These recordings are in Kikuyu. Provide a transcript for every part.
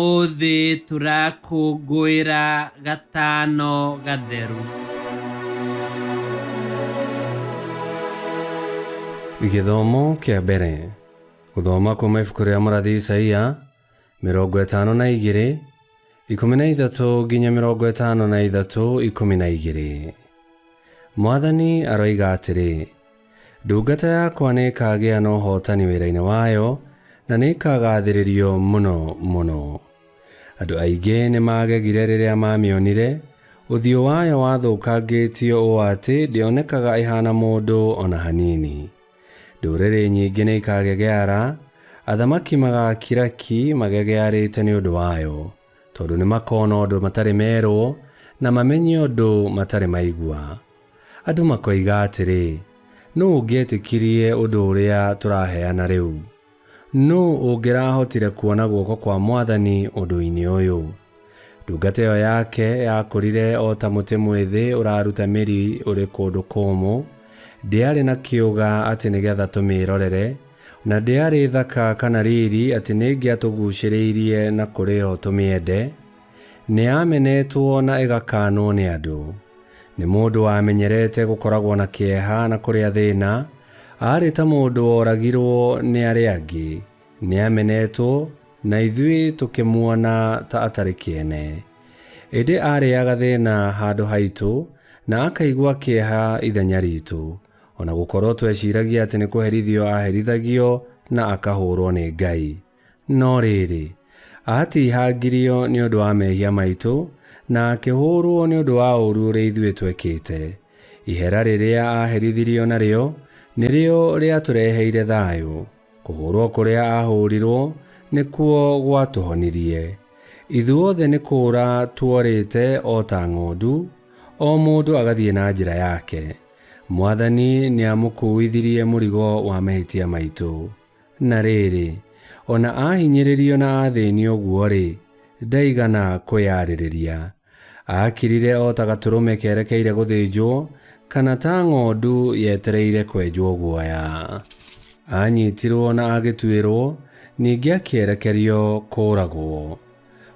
Ũmũthĩ tũrakũngũĩra gatano gatheru. Gĩthomo kĩa mbere gũthoma kuma ibuku rĩa mũrathi Isaia 52 13 nginya 53 12. Mwathani aroiga atĩrĩ, ndungata yakwa nĩĩkagĩa na ũhootani wĩra-inĩ wayo, na nĩĩkagathĩrĩrio mũno mũno. Andũ aingĩ nĩmagegire rĩrĩa maamĩonire, ũthiũ wayo wathũkangĩtio ũũ atĩ ndĩonekaga ĩhaana mũndũ o na hanini. Ndũrĩrĩ nyingĩ nĩikagegeara, athamaki magaakira ki magegearĩte nĩ ũndũ wayo, tondũ nĩmakona ũndũ matarĩ merwo, na mamenye ũndũ matarĩ maigua. Andũ makoiga atĩrĩ, Nũũ ũngĩetĩkirie ũndũ ũrĩa tũraheana rĩu? Nũũ ũngĩrahotire kuona guoko kwa Mwathani ũndũ-inĩ ũyũ? Ndungata ĩyo yake yakũrire o ta mũtĩ mwĩthĩ ũraruta mĩri ũrĩ kũndũ kũũmũ, ndĩarĩ na kĩũga atĩ nĩgetha tũmĩĩrorere, na ndĩarĩ thaka kana riri atĩ nĩĩngĩatũgucĩrĩirie na kũrĩ yo tũmĩende. Nĩyamenetwo na ĩgakaanwo nĩ andũ. Nĩ mũndũ wamenyerete gũkoragwo na kĩeha na kũrĩa thĩna, aarĩ ta mũndũ woragirwo nĩ arĩa angĩ. Nĩamenetwo, na ithuĩ tũkĩmuona ta atarĩ kĩene. Ĩndĩ aarĩaga thĩna handũ haitũ, na akaigua kĩeha ithenya ritũ, o na gũkorwo tweciragia atĩ nĩ kũherithio aaherithagio na akahũũrwo nĩ Ngai. No rĩrĩ, aatihangirio nĩ ũndũ wa mehia maitũ, na akĩhũũrwo nĩ ũndũ wa ũũru ũrĩa ithuĩ twekĩte. Ihera rĩrĩa aaherithirio narĩo, nĩrĩo rĩatũreheire thayũ. Kũhũũrwo kũrĩa aahũũrirwo nĩkuo gwatũhonirie. Ithuothe nĩ kũũra tuorĩte o ta ng'ondu, o mũndũ agathiĩ na njĩra yake. Mwathani nĩamũkuuithirie mũrigo wa mahĩtia maitũ. Na rĩrĩ, o na aahinyĩrĩrio na aathĩnio ũguo-rĩ, ndaigana kwĩyarĩrĩria. Aakirire o ta gatũrũme kerekeire gũthĩnjwo, kana ta ng'ondu yetereire kwenjwo guoya. Aanyitirwo na agĩtuĩrwo, ningĩ akĩerekerio kũũragwo.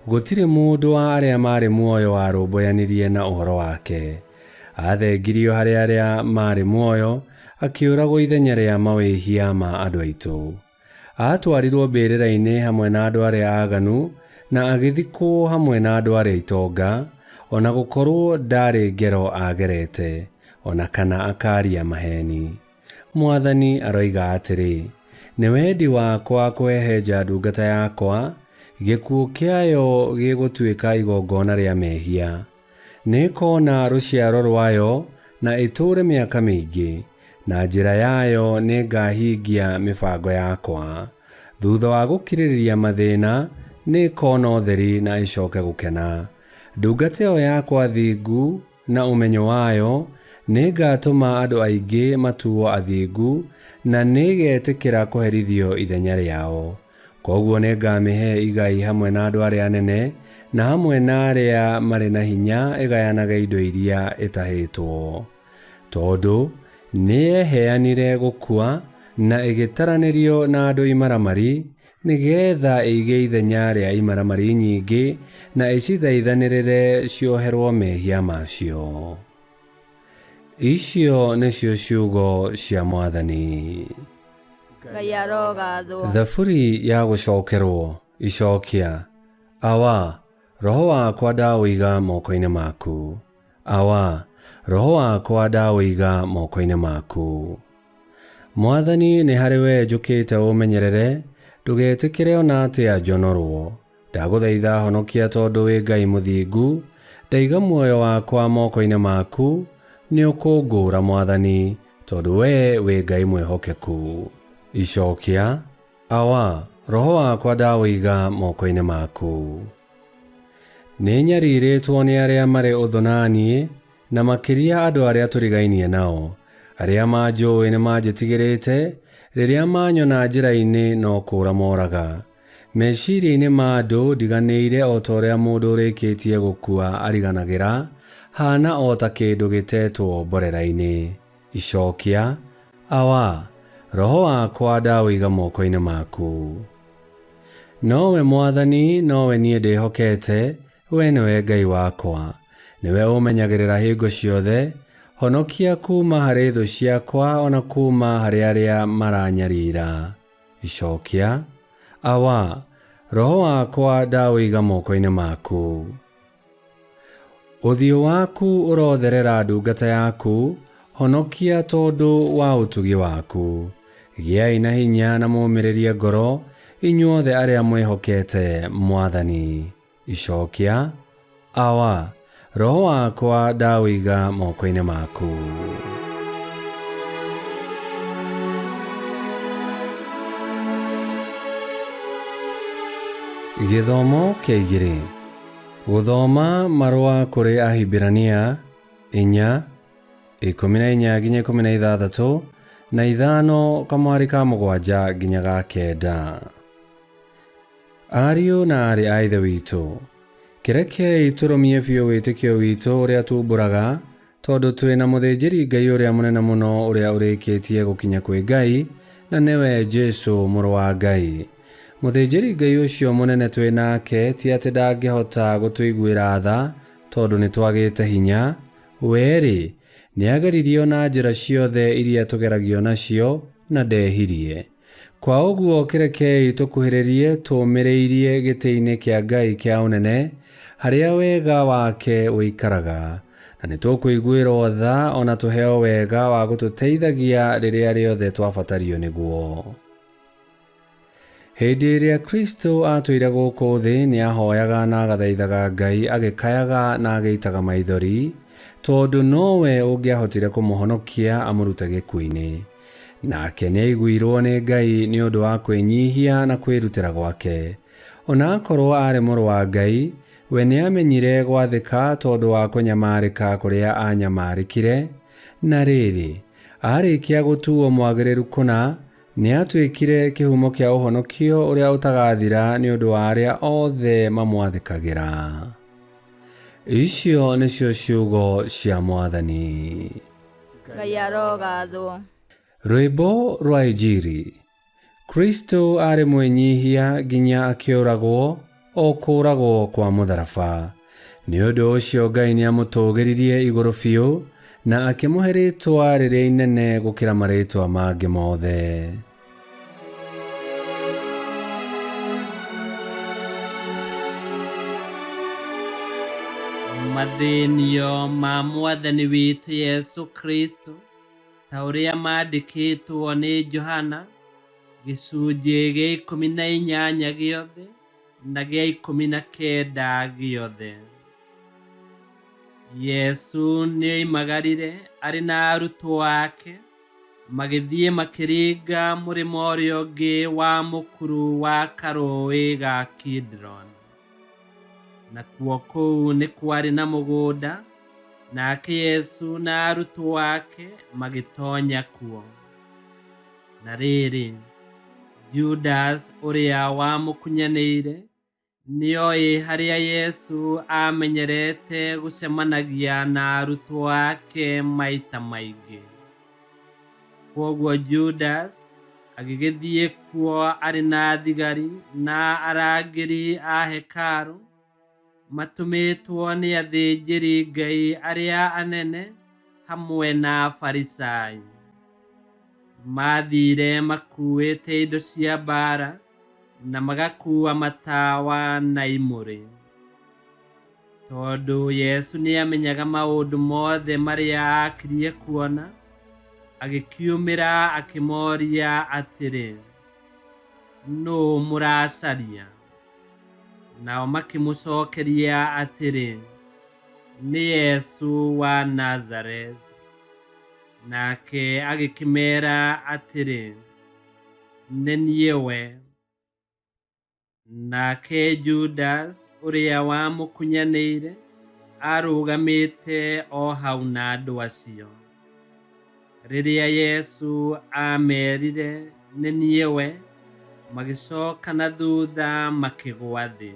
Gũtirĩ mũndũ wa arĩa maarĩ muoyo warũmbũyanirie na ũhoro wake. Aathengirio harĩ arĩa maarĩ muoyo, akĩũragwo ithenya rĩa mawĩhia ma andũ aitũ. Aatwarirwo mbĩrĩra-inĩ hamwe na andũ arĩa aaganu, na agĩthikwo hamwe na andũ arĩa itonga, o na gũkorwo ndaarĩ ngero aagerete, o na kana akaaria maheeni. Mwathani aroiga atĩrĩ, Nĩ wendi wakwa kũhehenja ndungata yakwa, gĩkuũ kĩayo gĩgũtuĩka igongona rĩa mehia. Nĩĩkona rũciaro rwayo na ĩtũũre mĩaka mĩingĩ, na njĩra yayo nĩngahingia mĩbango yakwa. Thutha wa gũkirĩrĩria mathĩna, nĩĩkona ũtheri na ĩcoke gũkena. Ndungata ĩyo yakwa thingu na ũmenyo wayo, nĩngatũma andũ aingĩ matuo athingu, na nĩĩgetĩkĩra kũherithio ithenya rĩao. Kwoguo nĩngamĩhe igai hamwe na andũ arĩa anene, na hamwe na arĩa marĩ na hinya ĩgayanage indo iria ĩtahĩtwo. Tondũ nĩyeheanire gũkua, na ĩgĩtaranĩrio na andũ imaramari, nĩgeetha ĩige ithenya rĩa imaramari nyingĩ, na ĩcithaithanĩrĩre cioherwo mehia macio. Icio nĩcio ciugo cia Mwathani. Ngai arogathwo. Thaburi ya gũcokerwo icokia. Awa, roho wakwa ndaũiga moko-inĩ maku. Awa, roho wakwa ndaũiga moko-inĩ maku. Mwathani, nĩ harĩ wee njũkĩte ũmenyerere, ndũgetĩkĩre o na atĩa njonorwo. Ndagũthaitha honokia tondũ wĩ Ngai mũthingu, ndaiga muoyo wakwa moko-inĩ maku, nĩ ũkũngũũra Mwathani, tondũ wee wĩ Ngai mwĩhokeku. Icokia, Awa, roho wakwa ndaũiga moko-inĩ maku. Nĩ nyarirĩtwo nĩ arĩa marĩ ũthũ na niĩ, na makĩria andũ arĩa tũrigainie nao. Arĩa manjũĩ nĩ manjĩtigĩrĩte, rĩrĩa manyona njĩra-inĩ no kũũra moraga. Meciria-inĩ ma andũ ndiganĩire o ta ũrĩa mũndũ ũrĩkĩtie gũkua ariganagĩra, haana o ta kĩndũ gĩtetwo mborera-inĩ. Icokia, Awa, roho wakwa ndaũiga moko-inĩ maku. Nowe Mwathani, nowe niĩ ndĩhokete, we nĩwe Ngai wakwa. Nĩwe ũmenyagĩrĩra hingo ciothe, honokia kuuma harĩ thũ ciakwa ona kuuma harĩ arĩa maranyarira. Icokia: Awa, roho wakwa ndaũiga moko-inĩ maku. Ũthiũ waku ũrotherera ndungata yaku, honokia tondũ wa ũtugi waku. Gĩai na hinya na mũũmĩrĩrie ngoro, inyuothe arĩa mwĩhokete Mwathani. Icokia: Awa, roho wakwa ndaũiga moko-inĩ maku. Gĩthomo kĩa igĩrĩ. Gũthoma marũa kũrĩ Ahibirania 4 14 nginya 16 na 5 kamwari ka 7 nginya ga 9. Ariũ na aarĩ a Ithe witũ, kĩrekei tũrũmie biũ wĩtĩkio witũ ũrĩa tumbũraga, tondũ twĩ na mũthĩnjĩri Ngai ũrĩa mũnene mũno ũrĩa ũrĩkĩtie gũkinya kwĩ Ngai, na nĩwe Jesũ mũrũ wa Ngai. Mũthĩnjĩri Ngai ũcio mũnene twĩ nake ti atĩ ndangĩhota gũtũiguĩra tha tondũ nĩtwagĩte hinya, we-rĩ, nĩageririo na njĩra ciothe iria tũgeragio nacio na ndehirie. Kwa ũguo kĩrekei tũkuhĩrĩrie tũũmĩrĩirie gĩtĩ-inĩ kĩa Ngai kĩa ũnene, harĩa wega wake ũikaraga, na nĩtũkũiguĩrwo tha ona tũheo wega wa gũtũteithagia rĩrĩa rĩothe twabatario nĩguo. Hĩndĩ ĩrĩa Kristo aatũire gũkũ thĩ nĩahoyaga na agathaithaga Ngai agĩkayaga na agĩitaga maithori, tondũ nowe ũngĩahotire kũmũhonokia amũrute gĩkuũ-inĩ. Nake nĩaiguirwo nĩ Ngai nĩ ũndũ wa kwĩnyihia na kwĩrutĩra gwake. Ona akorwo aarĩ mũrũ wa Ngai, we nĩamenyire gwathĩka tondũ wa kũnyamarĩka kũrĩa aanyamarĩkire. Na rĩrĩ, aarĩkia gũtuo mwagĩrĩru kũna, nĩatuĩkire kĩhumo kĩa ũhonokio ũrĩa ũtagathira nĩ ũndũ wa arĩa othe mamwathĩkagĩra. Icio nĩcio ciugo cia Mwathani. Ngai arogathwo. Rwĩmbo rwa Injiri. Kristo aarĩ mwĩnyihia nginya akĩũragwo, o kũũragwo kwa mũtharaba. Nĩ ũndũ ũcio Ngai nĩamũtũũgĩririe igũrũ biũ, na akĩmũhe rĩĩtwa rĩrĩa inene gũkĩra marĩĩtwa mangĩ mothe. Mathĩnio ma Mwathani witũ Yesu Kristo ta ũrĩa maandĩkĩtwo nĩ Johana gĩcunjĩ gĩa 18 gĩothe na gĩa 19 gĩothe. Yesu nĩoimagarire arĩ na arutwo ake, magĩthiĩ makĩringa mũrĩmo ũrĩa ũngĩ wa mũkuru wa karũũĩ ga Kidron. Nakuo kũu nĩ kwarĩ na mũgũnda, nake Yesu na arutwo ake magĩtonya kuo. Na rĩrĩ, Judas ũrĩa wamũkunyanĩire nĩoĩ harĩa Yesu aamenyerete gũcemanagia na arutwo ake maita maingĩ. Kwoguo Judas agĩgĩthiĩ kuo arĩ na thigari na arangĩri a hekarũ, matũmĩtwo nĩ athĩnjĩri Ngai arĩa anene hamwe na Afarisai. Maathire makuuĩte indo cia mbaara na magakuua matawa na imũrĩ. Tondũ Yesu nĩamenyaga maũndũ mothe marĩa aakirie kuona, agĩkiumĩra akĩmoria atĩrĩ, nũũ mũracaria? Nao makĩmũcokeria atĩrĩ, nĩ Yesu wa Nazareth. Nake agĩkĩmeera atĩrĩ, nĩ niĩ we. Nake Judas ũrĩa wamũkunyanĩire arũgamĩte o hau na andũ acio. Rĩrĩa Yesu aamerire nĩ niĩ we, magĩcoka na thutha makĩgũa thĩ.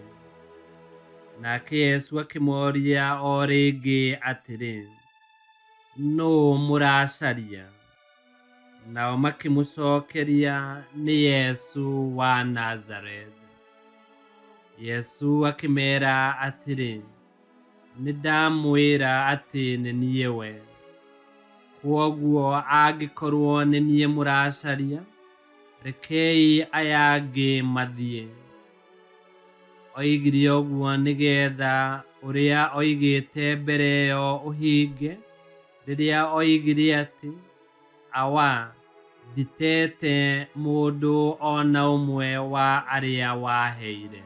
Nake Yesu akĩmoria o rĩngĩ atĩrĩ, nũũ mũracaria? Nao makĩmũcokeria, nĩ Yesu wa Nazareth. Jesũ akĩmeera atĩrĩ, Nĩ ndamwĩra atĩ nĩ niĩ we. Kwoguo angĩkorwo nĩ niĩ mũracaria, rekei aya angĩ mathiĩ. Oigire ũguo nĩgeetha ũrĩa oigĩte mbere ĩyo ũhinge, rĩrĩa oigire atĩ, Awa, nditete mũndũ o na ũmwe wa arĩa waheire.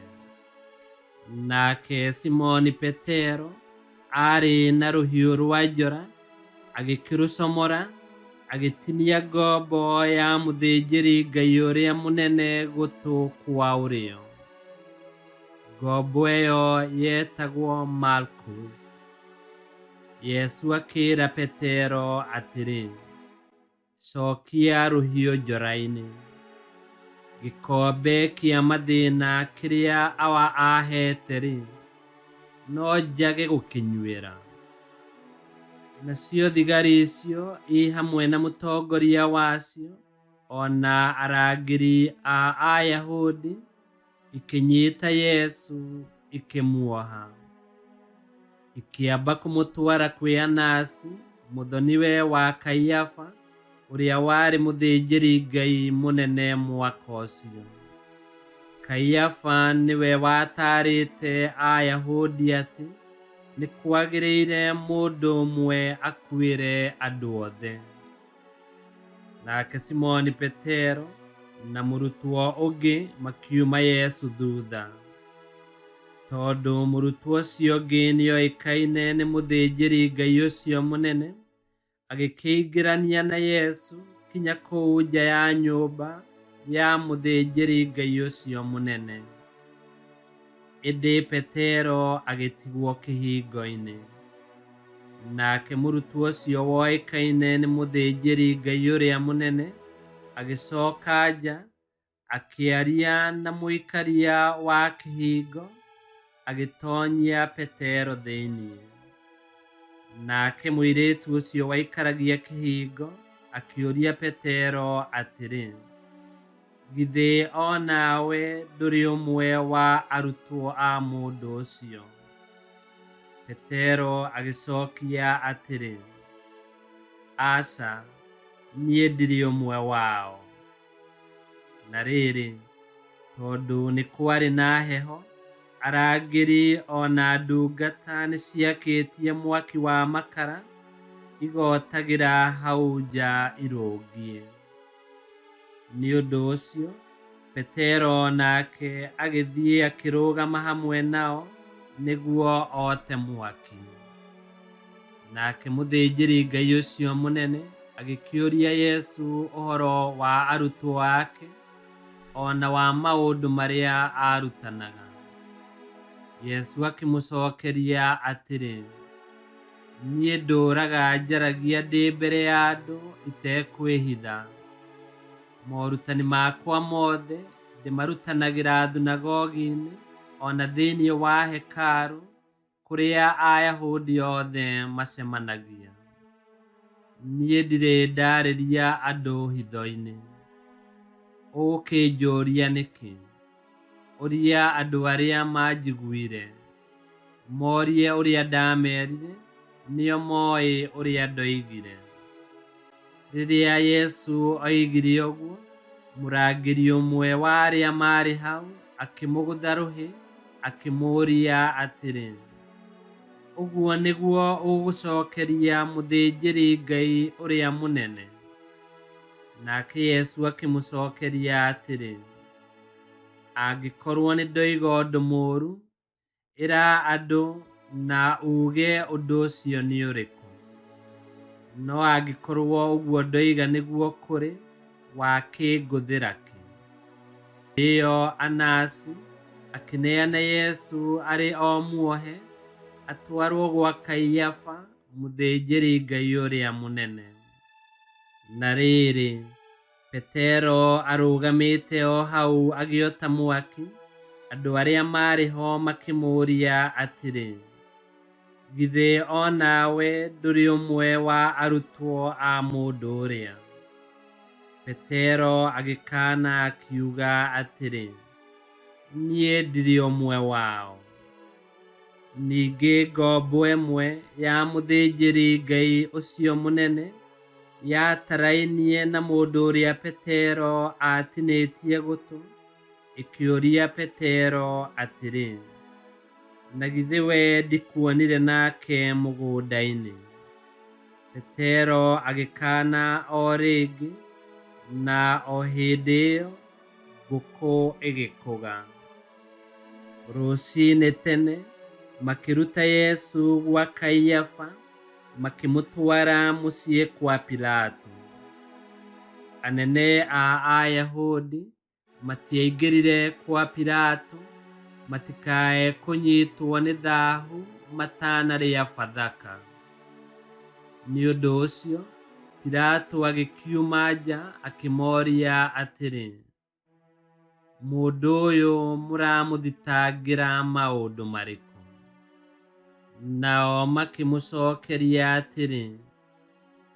Nake Simoni Petero aarĩ na rũhiũ rwa njora, agĩkĩrũcomora, agĩtinia ngombo ya mũthĩnjĩri-Ngai ũrĩa mũnene gũtũ kwa ũrĩo. Ngombo ĩyo yetagwo Malkus. Jesũ akĩĩra Petero atĩrĩ, Cokia rũhiũ njora-inĩ. Gĩkombe kĩa mathĩna kĩrĩa Awa aheete-rĩ, no njage gũkĩnyuĩra? Nacio thigari icio i hamwe na mũtongoria wacio o na arangĩri a Ayahudi ikĩnyita Jesũ ikĩmuoha. Ikĩamba kũmũtwara kwĩ Anasi, mũthoniwe wa Kaiafa, ũrĩa warĩ mũthĩnjĩri-Ngai mũnene mwaka ũcio. Kaiafa nĩwe wataarĩte Ayahudi atĩ nĩ kwagĩrĩire mũndũ ũmwe akuĩre andũ othe. Nake Simoni Petero na mũrutwo ũngĩ makiuma Jesũ thutha. Tondũ mũrutwo ũcio ũngĩ nĩoĩkaine nĩ mũthĩnjĩri-Ngai ũcio mũnene, agĩkĩingĩrania na Jesũ kinya kũu nja ya nyũmba ya mũthĩnjĩri-Ngai ũcio mũnene. Ĩndĩ Petero agĩtigwo kĩhingo-inĩ. Nake mũrutwo ũcio woĩkaine nĩ mũthĩnjĩri-Ngai ũrĩa mũnene agĩcoka nja, akĩaria na mũikaria wa kĩhingo, agĩtonyia Petero thĩinĩ. Nake mũirĩtu ũcio waikaragia kĩhingo akĩũria Petero atĩrĩ, Githĩ o nawe ndũrĩ ũmwe wa arutwo a mũndũ ũcio? Petero agĩcokia atĩrĩ, Aca, niĩ ndirĩ ũmwe wao. Na rĩrĩ, tondũ nĩ kwarĩ na heho, arangĩri o na ndungata nĩciakĩtie mwaki wa makara igotagĩra hau nja irũngiĩ. Nĩ ũndũ ũcio Petero nake agĩthiĩ akĩrũgama hamwe nao nĩguo ote mwaki. Nake mũthĩnjĩri-Ngai ũcio mũnene agĩkĩũria Jesũ ũhoro wa arutwo ake o na wa maũndũ marĩa aarutanaga. Jesũ akĩmũcokeria atĩrĩ, Niĩ ndũũraga njaragia ndĩ mbere ya andũ itekwĩhitha. Morutani makwa mothe ndĩmarutanagĩra thunagogi-inĩ o na thĩinĩ wa hekarũ kũrĩa Ayahudi othe macemanagia. Niĩ ndirĩ ndaarĩria andũ hitho-inĩ. Ũgũkĩnjũria nĩkĩ? Ũria andũ arĩa maanjiguire. Morie ũrĩa ndamerire, nĩo moĩ ũrĩa ndoigire. Rĩrĩa Jesũ oigire ũguo, mũrangĩri ũmwe wa arĩa maarĩ hau akĩmũgũtha rũhĩ, akĩmũũria atĩrĩ, Ũguo nĩguo ũgũcokeria mũthĩnjĩri-Ngai ũrĩa mũnene? Nake Jesũ akĩmũcokeria atĩrĩ, Angĩkorwo nĩ ndoiga ũndũ mũũru, ĩra andũ na uuge ũndũ ũcio nĩ ũrĩkũ. No angĩkorwo ũguo ndoiga nĩguo kũrĩ, wakĩngũthĩra kĩ? Ĩyo Anasi akĩneana Jesũ arĩ o muohe atwarwo gwa Kaiafa mũthĩnjĩri-Ngai ũrĩa mũnene. Na rĩrĩ, Petero arũgamĩte o hau agĩota mwaki, andũ arĩa maarĩ ho makĩmũũria atĩrĩ, Githĩ o nawe ndũrĩ ũmwe wa arutwo a mũndũ ũrĩa? Petero agĩkaana akiuga atĩrĩ, Niĩ ndirĩ ũmwe wao. Ningĩ ngombo ĩmwe ya mũthĩnjĩri-Ngai ũcio mũnene yatarainie na mũndũ ũrĩa Petero aatinĩtie gũtũ, ĩkĩũria Petero atĩrĩ, Na githĩ we ndikuonire nake mũgũnda-inĩ? Petero agĩkaana o rĩngĩ, na o hĩndĩ ĩyo ngũkũ ĩgĩkũga. Rũcinĩ tene makĩruta Yesu gwa Kaiafa makĩmũtwara mũciĩ kwa Pilato. Anene a Ayahudi matiaingĩrire kwa Pilato matikae kũnyitwo nĩ thahu matanarĩa Bathaka. Nĩ ũndũ ũcio Pilato agĩkiuma nja akĩmoria atĩrĩ, Mũndũ ũyũ mũramũthitangĩra maũndũ marĩkũ? Nao makĩmũcokeria atĩrĩ,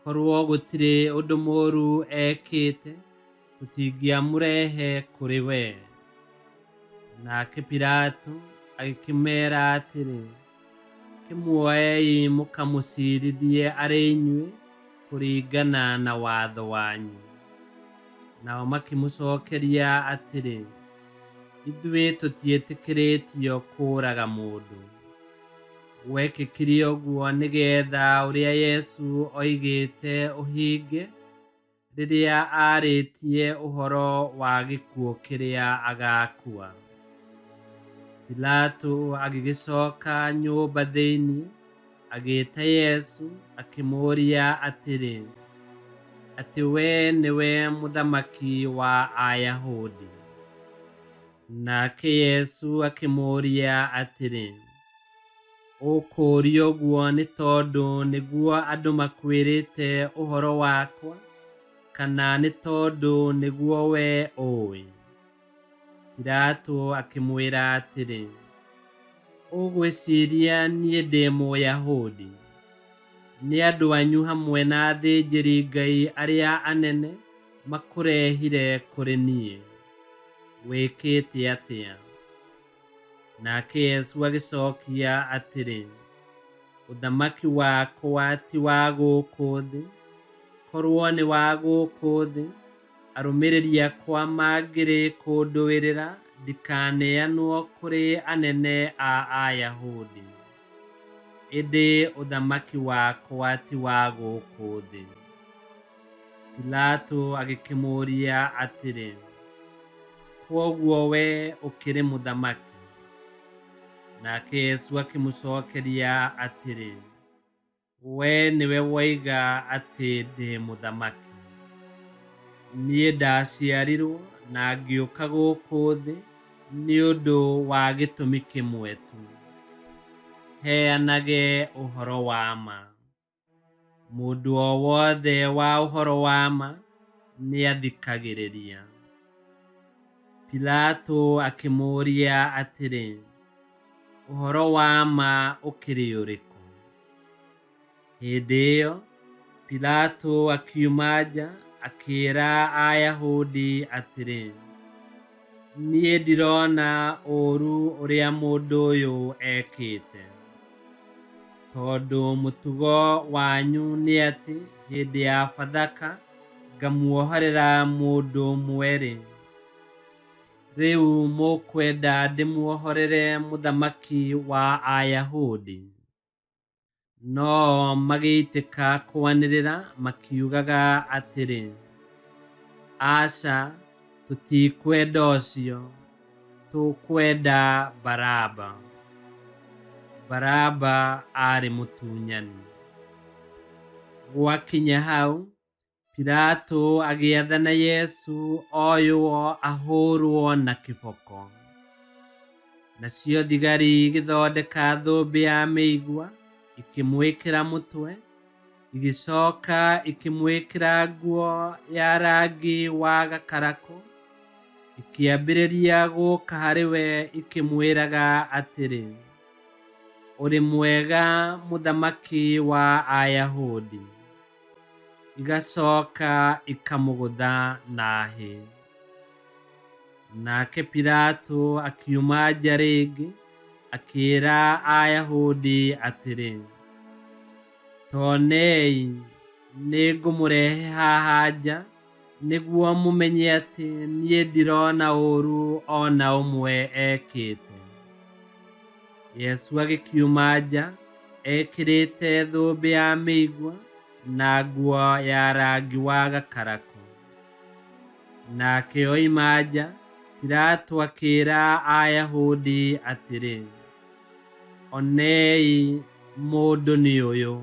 Korwo gũtirĩ ũndũ mũũru ekĩte, tũtingĩamũrehe kũrĩ wee. Nake Pilato agĩkĩmeera atĩrĩ, Kĩmuoei mũkamũciirithie arĩ inyuĩ kũringana na watho wanyu. Nao makĩmũcokeria atĩrĩ, Ithuĩ tũtiĩtĩkĩrĩtio kũũraga mũndũ. Gwekĩkire ũguo nĩgetha ũrĩa Yesu oigĩte ũhinge rĩrĩa aarĩtie ũhoro wa gĩkuũ kĩrĩa agaakua. Pilato agĩgĩcoka nyũmba thĩinĩ, agĩĩta Yesu akĩmũũria atĩrĩ, Atĩ wee nĩwe mũthamaki wa Ayahudi? Nake Yesu akĩmũũria atĩrĩ, Ũkũũria ũguo nĩ tondũ nĩguo andũ makwĩrĩte ũhoro wakwa, kana nĩ tondũ nĩguo wee ũũĩ? Pilato akĩmwĩra atĩrĩ, Ũgwĩciria niĩ ndĩ Mũyahudi? Nĩ andũ anyu hamwe na athĩnjĩri-Ngai arĩa anene makũrehire kũrĩ niĩ. Wĩkĩte atĩa? Nake Yesu agĩcokia atĩrĩ, Ũthamaki wakwa ti wa gũkũ thĩ. Korwo nĩ wa gũkũ thĩ, arũmĩrĩri akwa mangĩrĩ kũndũĩrĩra ndikaneanwo kũrĩ anene a Ayahudi. Ĩndĩ ũthamaki wakwa ti wa gũkũ thĩ. Pilato agĩkĩmũũria atĩrĩ, Kwoguo wee ũkĩrĩ mũthamaki? Nake Yesu akĩmũcokeria atĩrĩ, Wee nĩwe woiga atĩ ndĩ mũthamaki. Niĩ ndaciarirwo na ngĩũka gũkũ thĩ nĩ ũndũ wa gĩtũmi kĩmwe tu, heanage ũhoro wa ma. Mũndũ o wothe wa ũhoro wa ma nĩathikagĩrĩria. Pilato akĩmũũria atĩrĩ, Ũhoro wa ma ũkĩrĩ ũrĩkũ? Hĩndĩ ĩyo Pilato akiuma nja akĩĩra Ayahudi atĩrĩ, Niĩ ndirona ũũru ũrĩa mũndũ ũyũ ekĩte. Tondũ mũtugo wanyu nĩ atĩ hĩndĩ ya Bathaka ngamuohorera mũndũ ũmwe-rĩ, rĩu mũkwenda ndĩmuohorere mũthamaki wa Ayahudi? No-o magĩitĩka kwanĩrĩra makiugaga atĩrĩ, Aca, tũtikwenda ũcio, tũkwenda Baraba. Baraba aarĩ mũtunyani. Gwakinya hau, Pilato agĩathana Yesu oywo ahũrwo na kĩboko. Nacio thigari igĩthondeka thũmbĩ ya mĩigua ikĩmwĩkĩra mũtwe, igĩcoka ikĩmwĩkĩra nguo ya rangi wa gakarakũ, ikĩambĩrĩria gũka harĩ we ikĩmwĩraga atĩrĩ, Ũrĩ mwega mũthamaki wa Ayahudi! Igacoka ikamũgũtha na hĩ. Nake Pilato akiuma nja rĩngĩ, akĩĩra Ayahudi atĩrĩ, "Toonei, nĩngũmũrehe haha nja, nĩguo mũmenye atĩ niĩ ndirona ũũru o na ũmwe ekĩte." Jesũ agĩkiuma nja, ekĩrĩte thũmbĩ ya mĩigua na nguo ya rangi wa gakarakũ. Nake oima nja, Pilato akĩĩra Ayahudi atĩrĩ, "Onei, mũndũ nĩ ũyũ."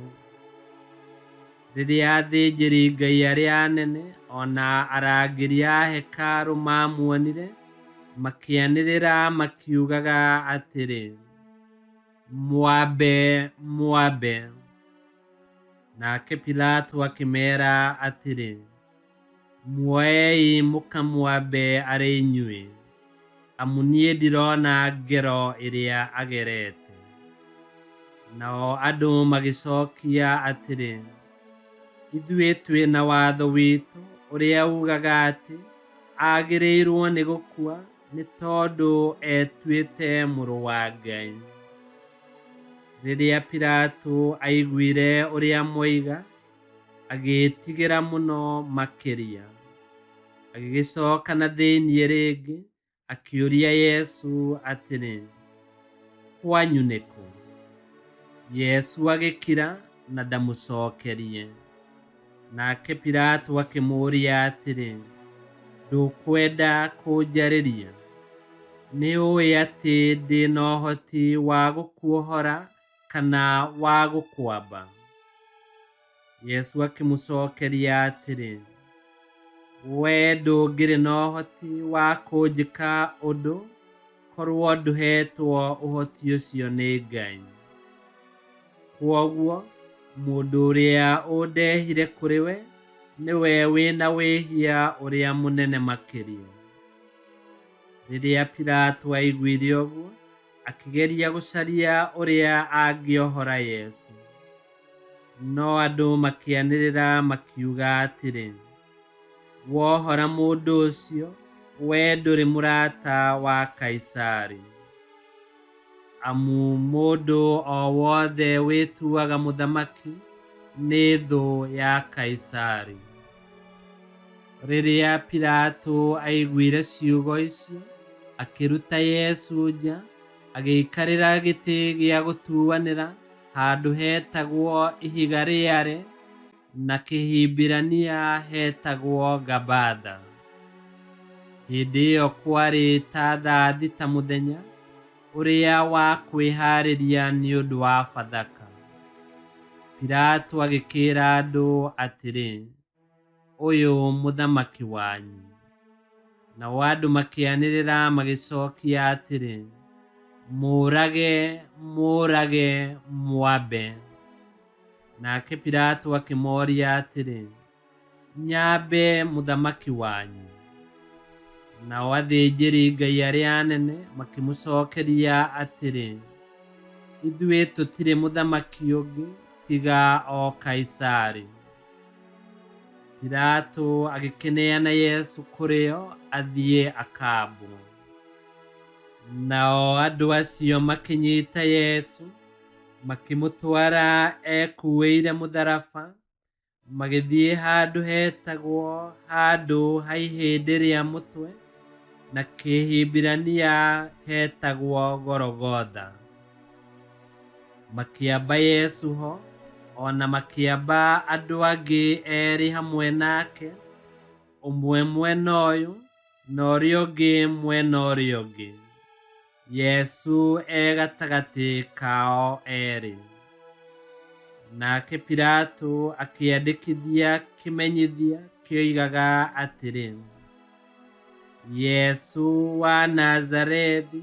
Rĩrĩa athĩnjĩri-Ngai arĩa anene o na arangĩri a hekarũ maamuonire, makĩanĩrĩra makiugaga atĩrĩ, "Mwambe, mwambe!" Nake Pilato akĩmeera atĩrĩ, "Muoei mũkamwambe arĩ inyuĩ, amu niĩ ndirona ngero ĩrĩa agerete." Nao andũ magĩcokia atĩrĩ, "Ithuĩ twĩ na watho witũ ũrĩa uugaga atĩ agĩrĩirwo nĩ gũkua nĩ tondũ etuĩte Mũrũ wa Ngai." Rĩrĩa Pilato aiguire ũrĩa moiga, agĩĩtigĩra mũno makĩria. Agĩgĩcoka na thĩinĩ rĩngĩ, akĩũria Jesũ atĩrĩ, "Kwanyu nĩ kũ?" Jesũ agĩkira na ndamũcokerie. Nake Pilato akĩmũũria atĩrĩ, "Ndũkwenda kũnjarĩria? Nĩũũĩ atĩ ndĩ na ũhoti wa gũkuohora kana wa gũkwamba?" Jesũ akĩmũcokeria atĩrĩ, "Wee ndũngĩrĩ na ũhoti wa kũnjĩka ũndũ korwo ndũheetwo ũhoti ũcio nĩ Ngai. Kwoguo mũndũ ũrĩa ũndehire kũrĩ we nĩwe wĩna wĩhia ũrĩa mũnene makĩria." Rĩrĩa Pilato aiguire ũguo, akĩgeria gũcaria ũrĩa angĩohora Jesũ. No andũ makĩanĩrĩra makiuga atĩrĩ, "Wohora mũndũ ũcio, wee ndũrĩ mũrata wa Kaisari. Amu mũndũ o wothe wĩtuaga mũthamaki nĩ thũ ya Kaisari." Rĩrĩa Pilato aiguire ciugo icio, akĩruta Jesũ nja, agĩikarĩra gĩtĩ gĩa gũtuanĩra handũ hetagwo Ihiga Rĩare, na Kĩhibirania hetagwo Gabatha. Hĩndĩ ĩyo kwarĩ ta thaa 6 mũthenya ũrĩa wa kwĩhaarĩria nĩ ũndũ wa Bathaka. Pilato agĩkĩĩra andũ atĩrĩ, "Ũyũ mũthamaki wanyu." Nao andũ makĩanĩrĩra magĩcokia atĩrĩ, "Mũũrage, mũũrage, mwambe!" Nake Pilato akĩmooria atĩrĩ, "Nyambe mũthamaki wanyu?" Nao athĩnjĩri-Ngai arĩa anene makĩmũcokeria atĩrĩ, "Ithuĩ tũtirĩ mũthamaki ũngĩ tiga o Kaisari." Pilato agĩkĩneana Jesũ kũrĩ o athiĩ akambwo. Nao andũ acio makĩnyita Jesũ, makĩmũtwara ekuuĩire mũtharaba, magĩthiĩ handũ hetagwo Handũ ha Ihĩndĩ rĩa Mũtwe, na Kĩhibirania hetagwo Gologotha. Makĩamba Jesũ ho, o na makĩamba andũ angĩ eerĩ hamwe nake, ũmwe mwena ũyũ na ũrĩa ũngĩ mwena ũrĩa ũngĩ, Jesũ e gatagatĩ kao eerĩ. Nake Pilato akĩandĩkithia kĩmenyithia kĩoigaga atĩrĩ, "Jesũ wa Nazarethi,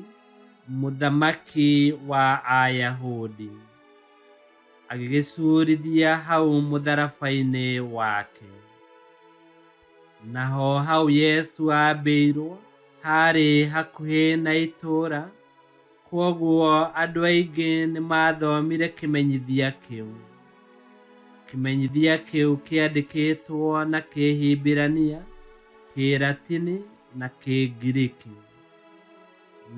Mũthamaki wa Ayahudi." Agĩgĩcuurithia hau mũtharaba-inĩ wake. Naho hau Jesũ aambĩirwo haarĩ hakuhĩ na itũũra, kwoguo andũ aingĩ nĩmathomire kĩmenyithia kĩu. Kĩmenyithia kĩu kĩandĩkĩtwo na Kĩhibirania, Kĩlatini na Kĩngiriki.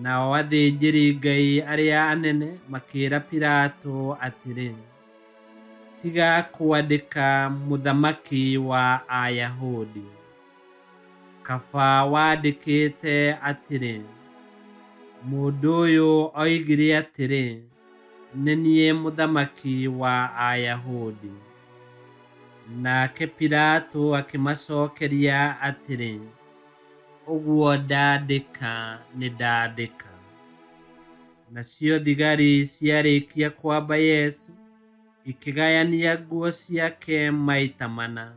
Nao athĩnjĩri-Ngai arĩa anene makĩĩra Pilato atĩrĩ, tiga kwandĩka mũthamaki wa Ayahudi. Kaba wandĩkĩte atĩrĩ, mũndũ ũyũ oigire atĩrĩ, nĩ niĩ mũthamaki wa Ayahudi. Nake Pilato akĩmacokeria atĩrĩ, ũguo ndandĩka nĩ ndandĩka. Nacio thigari ciarĩkia kwamba Yesu, ikĩgayania nguo ciake maita mana.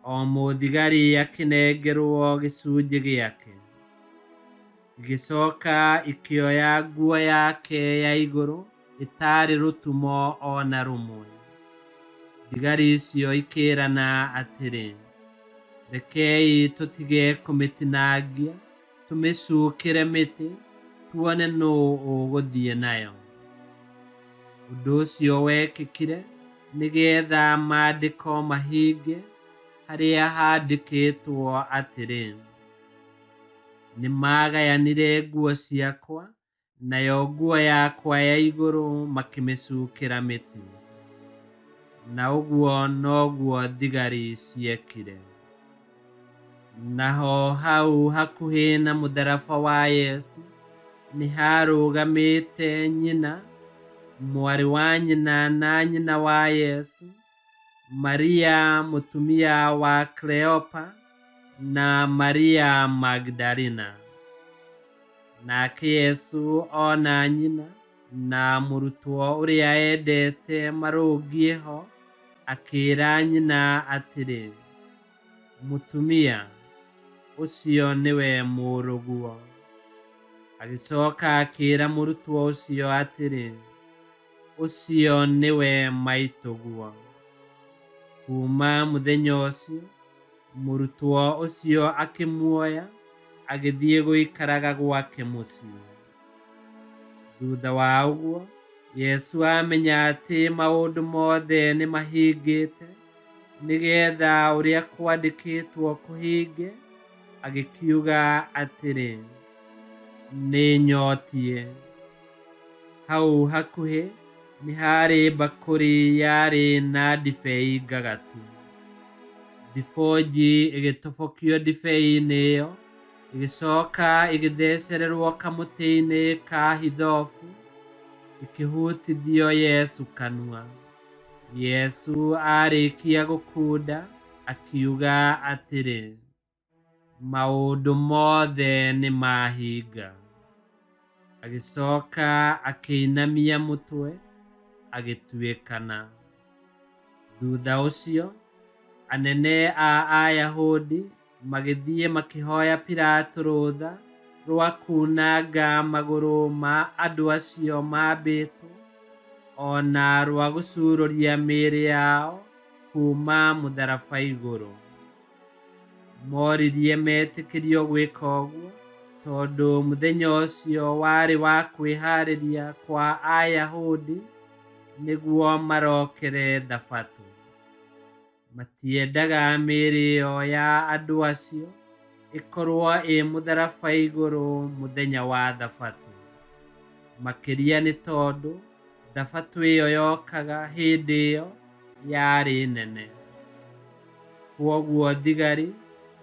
O mũthigari akĩnengerwo gĩcunjĩ gĩake. Igĩcoka ikĩoya nguo yake ya igũrũ ĩtarĩ rũtumo o na rũmwe. Thigari icio ikĩĩrana atĩrĩ, rekei tũtige kũmĩtinangia, tũmĩcukĩre mĩtĩ, tuone nũũ ũgũthiĩ nayo. Ũndũ ũcio wekĩkire nĩgetha maandĩko mahinge harĩa handĩkĩtwo atĩrĩ, nĩmagayanire nguo ciakwa, nayo nguo yakwa ya igũrũ makĩmĩcukĩra mĩtĩ. Na ũguo noguo thigari ciekire. Naho hau hakuhĩ na mũtharaba wa Yesu nĩharũgamĩte nyina, mwarĩ wa nyina na nyina wa Yesu, Maria mũtumia wa Kleopa, na Maria Magdalena. Nake Yesu ona nyina na mũrutwo ũrĩa endete marũngiĩ ho, akĩĩra nyina atĩrĩ, mũtumia, ũcio nĩwe mũrũguo. Agĩcoka akĩĩra mũrutwo ũcio atĩrĩ, ũcio nĩwe maitũguo. Kuuma mũthenya ũcio, mũrutwo ũcio akĩmuoya, agĩthiĩ gũikaraga gwake mũciĩ. Thutha wa ũguo, Yesu amenya atĩ maũndũ mothe nĩmahingĩte, nĩgetha ũrĩa kwandĩkĩtwo kũhinge, agĩkiuga atĩrĩ, nĩnyotiĩ. Hau hakuhĩ nĩ harĩ mbakũri yarĩ na ndibei ngagatu. Thibonji ĩgĩtobokio ndibei-inĩ ĩyo, ĩgĩcoka ĩgĩthecererwo kamũtĩ-inĩ ka hithobu, ĩkĩhutithio Yesu kanua. Yesu arĩkia gũkunda, akiuga atĩrĩ, maũndũ mothe nĩmahinga. Agĩcoka akĩinamia mũtwe, agĩtuĩkana. Thutha ũcio, anene a Ayahudi magĩthiĩ makĩhoya Pilato rũtha rwa kuunanga magũrũ ma andũ acio maambĩtwo, o na rwa gũcuurũria mĩĩrĩ yao kuuma mũtharaba igũrũ. Moririe metĩkĩrio gwĩka ũguo tondũ mũthenya ũcio warĩ wa kwĩharĩria kwa Ayahudi nĩguo marokere Thabatũ. Matiendaga mĩĩrĩ ĩyo ya andũ acio ĩkorwo ĩ mũtharaba igũrũ mũthenya wa Thabatũ. Makĩria nĩ tondũ Thabatũ ĩyo yokaga hĩndĩ ĩyo yarĩ nene. Kwoguo thigari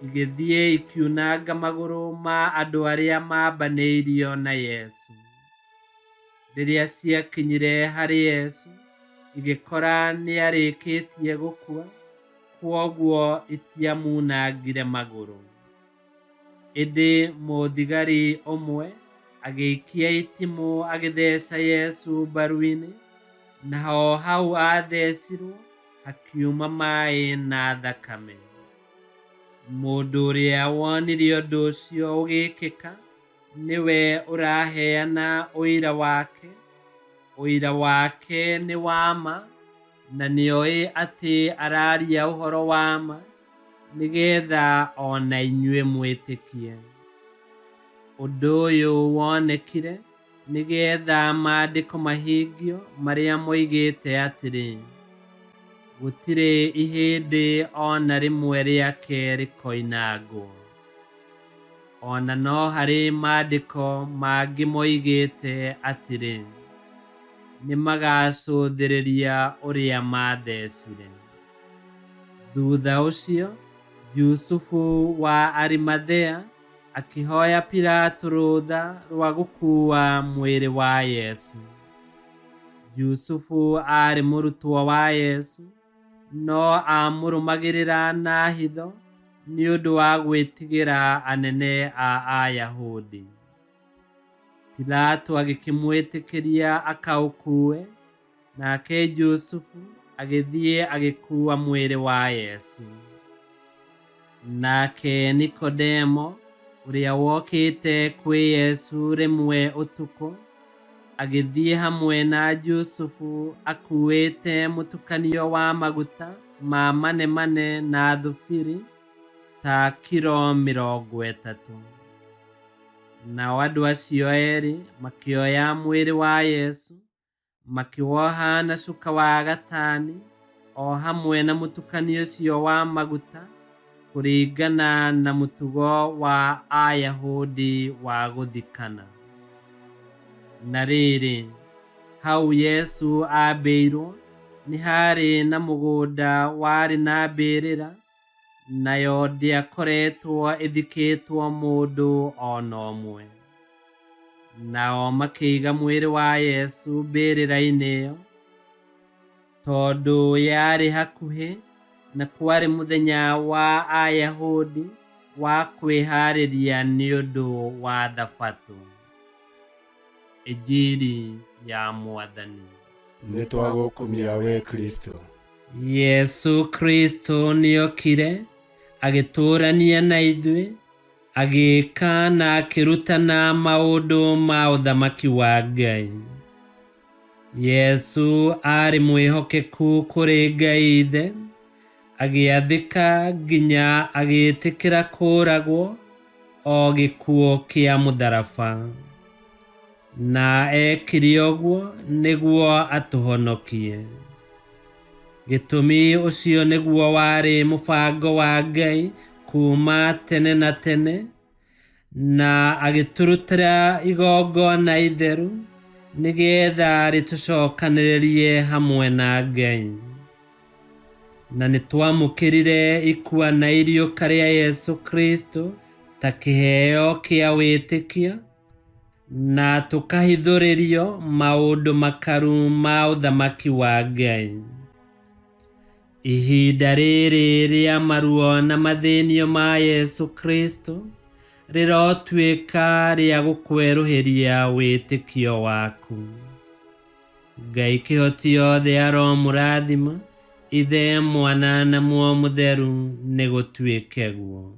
igĩthiĩ ikiunanga magũrũ ma andũ arĩa maambanĩirio na Yesu. Rĩrĩa ciakinyire harĩ Yesu, igĩkora nĩarĩkĩtie gũkua, kwoguo itiamunangire magũrũ. Ĩndĩ mũthigari ũmwe agĩikia itimũ agĩtheca Yesu mbaru-inĩ, naho hau athecirwo hakiuma maĩ na thakame. Mũndũ ũrĩa wonire ũndũ ũcio ũgĩkĩka nĩwe ũraheana ũira wake. Ũira wake nĩ wa ma, na nĩoĩ atĩ araria ũhoro wa ma, nĩgetha o na inyuĩ mwĩtĩkie. Ũndũ ũyũ wonekire nĩgetha maandĩko mahingio marĩa moigĩte atĩrĩ, gũtirĩ ihĩndĩ o na rĩmwe rĩake rĩkoinangwo. O na no harĩ maandĩko mangĩ moigĩte atĩrĩ, nĩmagacũthĩrĩria ũrĩa maathecire. Thutha ũcio Jusufu wa Arimathea akĩhoya Pilato rũtha rwa gũkuua mwĩrĩ wa Yesu. Jusufu aarĩ mũrutwo wa Yesu, no aamũrũmagĩrĩra na hitho nĩ ũndũ wa gwĩtigĩra anene a Ayahudi. Pilato agĩkĩmwĩtĩkĩria akaũkuue, nake Jusufu agĩthiĩ agĩkuua mwĩrĩ wa Yesu. Nake Nikodemo, ũrĩa wokĩte kwĩ Yesu rĩmwe ũtukũ, agĩthiĩ hamwe na Jusufu akuuĩte mũtukanio wa maguta ma manemane na thubiri ta kiro 30. Nao andũ acio erĩ makĩoya mwĩrĩ wa Yesu, makĩwoha na cuka wa gatani o hamwe na mũtukanio ũcio wa maguta, kũringana na mũtugo wa Ayahudi wa gũthikana. Na rĩrĩ, hau Yesu aambĩirwo nĩ haarĩ na mũgũnda warĩ na mbĩrĩra, nayo ndĩakoretwo ĩthikĩtwo mũndũ o na ũmwe. Nao makĩiga mwĩrĩ wa Yesu mbĩrĩra-inĩ ĩyo, tondũ yarĩ hakuhĩ na kwarĩ mũthenya wa Ayahudi wa kwĩhaarĩria nĩ ũndũ wa Thabatũ. Injiri ya Mwathani. Nĩ twagũkumia we Kristo. Yesu Kristo nĩokire agĩtũũrania na ithuĩ, agĩĩka na akĩrutana maũndũ ma ũthamaki wa Ngai. Yesu aarĩ mwĩhokeku kũrĩ Ngai Ithe, agĩathĩka nginya agĩĩtĩkĩra kũũragwo o gĩkuũ kĩa mũtharaba. Na eekire ũguo nĩguo atũhonokie. Gĩtũmi ũcio nĩguo warĩ mũbango wa Ngai kuuma tene na tene, na agĩtũrutĩra igongona itheru nĩgetha rĩtũcokanĩrĩrie hamwe na Ngai. Na nĩtwamũkĩrire ikua na iriũka rĩa Yesu Kristo ta kĩheo kĩa wĩtĩkio, na tũkahithũrĩrio maũndũ makaru ma ũthamaki wa Ngai. Ihinda rĩrĩ rĩa maruo na mathĩnio ma Yesu Kristo rĩrotuĩka rĩa gũkwerũhĩria wĩtĩkio waku. Ngai kĩhoti yothe aromũrathima, Ithe, Mwana na Muoyo Mũtheru, nĩgũtuĩke guo.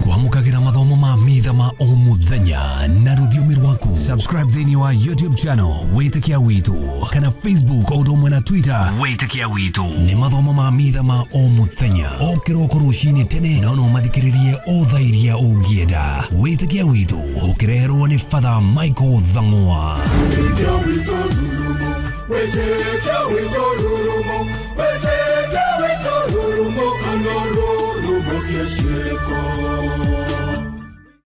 Kwamũkagĩra mathomo ma mitha ma o mũthenya na rũthiomi rwaku. Subscribe thĩinĩ wa YouTube channel Wĩtĩkia Witũ kana Facebook o ũndũ ũmwe na Twitter Wĩtĩkia Witũ. Nĩ mathomo ma mitha ma o mũthenya o kĩroko rũcinĩ tene, no no mathikĩrĩrie o thaa iria ũngĩenda. Wĩtĩkia Witũ ũkĩreherwo nĩ Father Michael Thang'wa. Wĩtĩkia witũ rurumo, wĩtĩkia witũ rurumo, wĩtĩkia witũ rurumo, kana rurumo kĩciĩko.